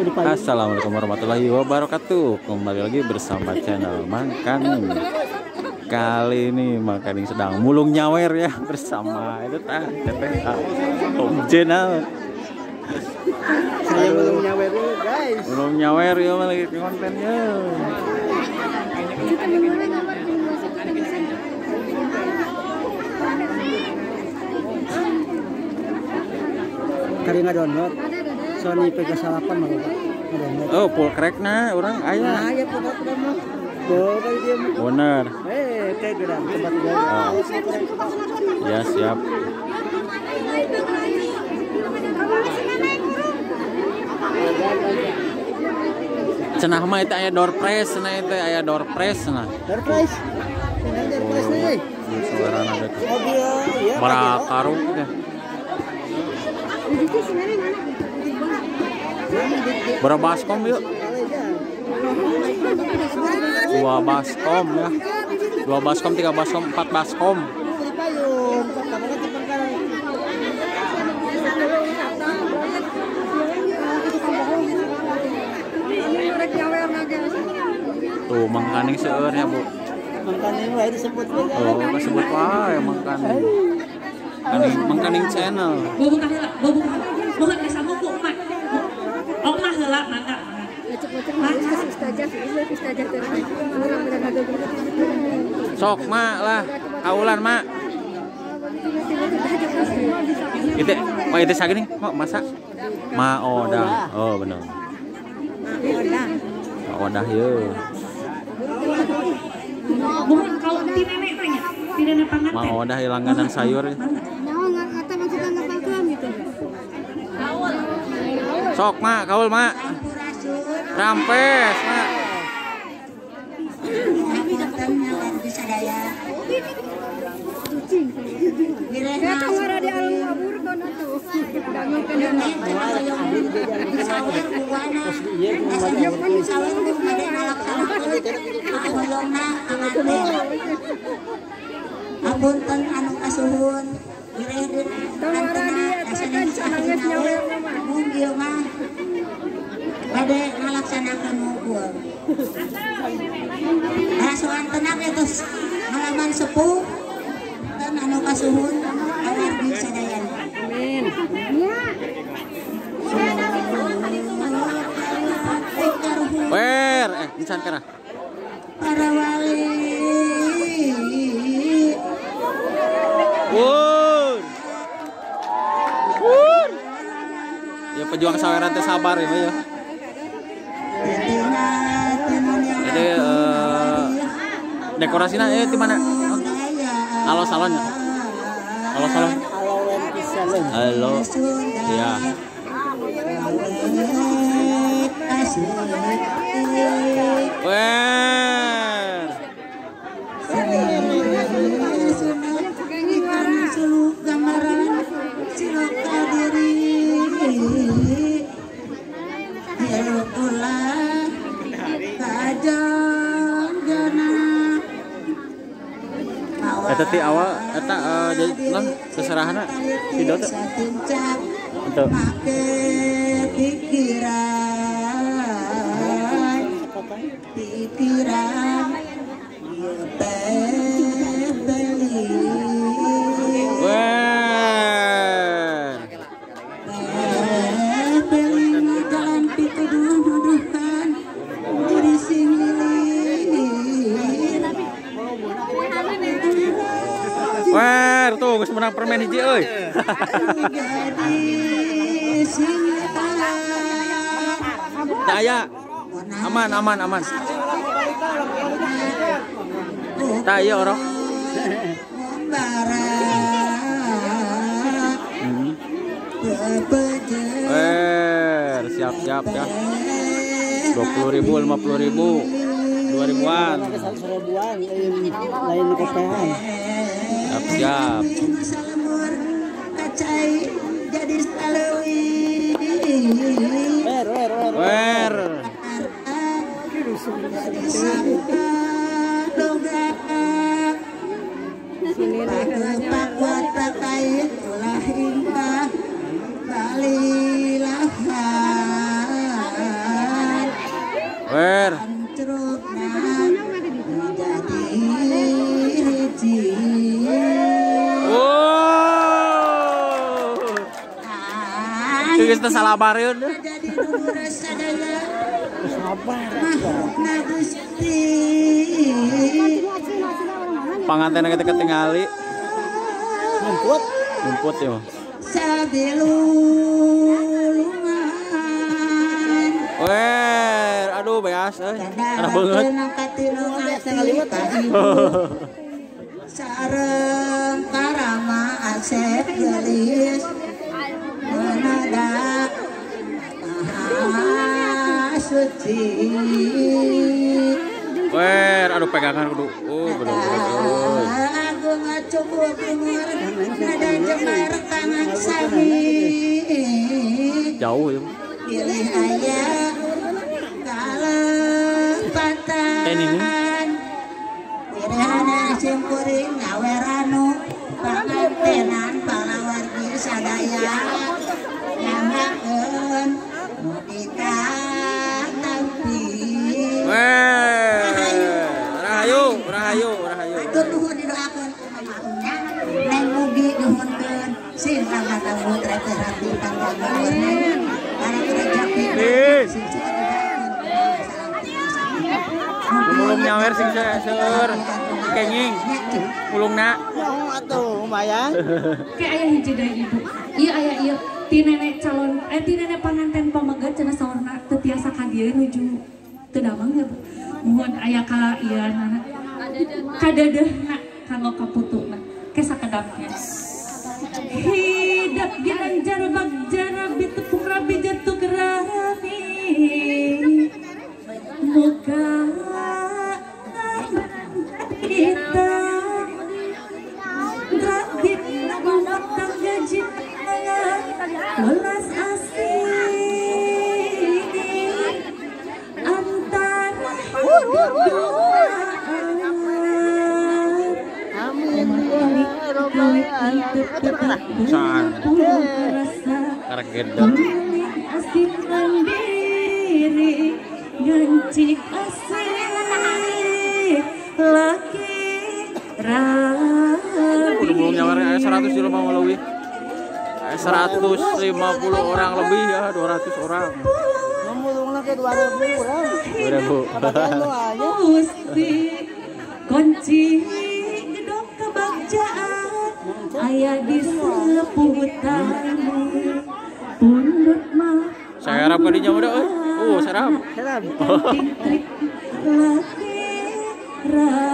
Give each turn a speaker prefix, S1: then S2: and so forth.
S1: Assalamualaikum warahmatullahi wabarakatuh. Kembali lagi bersama channel Mang Kaning. Kali ini Mang Kaning sedang mulung nyawer ya bersama itu teteh Om Jenal.
S2: Saya mulung nyawer guys.
S1: Mulung nyawer ya lagi kontennya.
S2: Kali ngadownload Sony Vegas 8 mah Pak.
S1: Oh, full crack na orang aya.
S2: Nah, ya full crack mah. Boleh dia mah.
S1: Bener.
S2: Teh geura tempat dia.
S1: Ya, siap. Cenah mah eta aya door prize, cenah eta aya door prize cenah.
S2: Door prize. Door prize nih.
S1: Suarana teh. Bara karung teh. Berapa baskom yuk? 2 baskom ya. 2 baskom, 3 baskom, 4 baskom. Tuh, Mang Kaning seueur ya, Bu.
S2: Mang Kaning wae disebut wae.
S1: Oh, disebut wae Mang Kaning. Mang Kaning channel. Sok mak lah, kaulan mak. Itu, mak itu sagini nih, mak masak. Ma odah, oh benar. Ma odah ye. Ma odah langganan sayur. Sok mak, kaul mak. Rampes mak.
S3: Apunten anu kasuhun bade ngalaksanakeun ngumpul. Rasuan tenang ya tos halaman sepuh dan anu kasuhun awardi sadayana.
S2: Amin.
S1: Wer, insan kana.
S3: Para wali.
S1: Wur. Wur. Ya pejuang saweran teh sabar ya, ya. Jadi dekorasinya di mana? Halo salonnya. Halo salon. Halo. Ya. Wer. Eta ti awal eta jadi non seserahanna video teh untuk
S3: pikiran
S1: Wer, tuh geus menang permen hiji euy. Teu aya. Aman, aman, aman. Tah ieu orok. Wer, siap-siap ya. 20.000, 50.000, 2.000-an.
S2: 1.000-an lain kopehan.
S1: Siap siap.
S2: Wer wer wer.
S1: Wer. Wer. Wow. Geus teh salabareun. Panganten kita ketingali. Ngumput. Ngumput ya. Wer, aduh beas euy. Enak banget.
S3: Sareng karama asep geulis menada maha suci.
S1: Wer, aduh pegangan kudu. Oh, bener-bener.
S3: Agung ngacukur umur nada jemar tangan sami.
S1: Jauh ya.
S3: Pilih aya kalepatan. Wirehana simkuring ngaweranu pangantenan palawargi sadaya nyanggakeun nu ditatampi.
S1: Rahayu, rahayu, rahayu.
S3: Atur nuhun didoakeun ku mamahnya. Neng mugi nuhunkeun sing rangga teh rapi panjang umur neng.
S1: Mulung nyawer sing seur kenging. Mulungna.
S2: Atuh lumayan.
S4: Ke aya hiji deui ibu. Ieu aya ieu ti nenek calon ti nenek panganten pamegat cenah saurna teu tiasa ka dieu nuju teu damang ya Bu. Muhun aya ka ieu nana. Kadadehna kanggo kaputuna. Ke sakedapnya. Hidup ginanjar bagjar rabi tepung rabi jatuh kerami. Muka kita radin rumah gaji welas asih antara asih mandiri ngancik asih laki rabi.
S1: Udah belum nyawarnya 100 di rumah lebih. 150 orang lebih ya, 200 orang.
S2: Ngomongna ke 2000 orang.
S1: 2000.
S4: Gusti kunci gedong kebagjaan aya di seputarmu pundut mah.
S1: Saya harap kadinya udah euy. Serap.
S2: Serap.
S4: Laki rabi.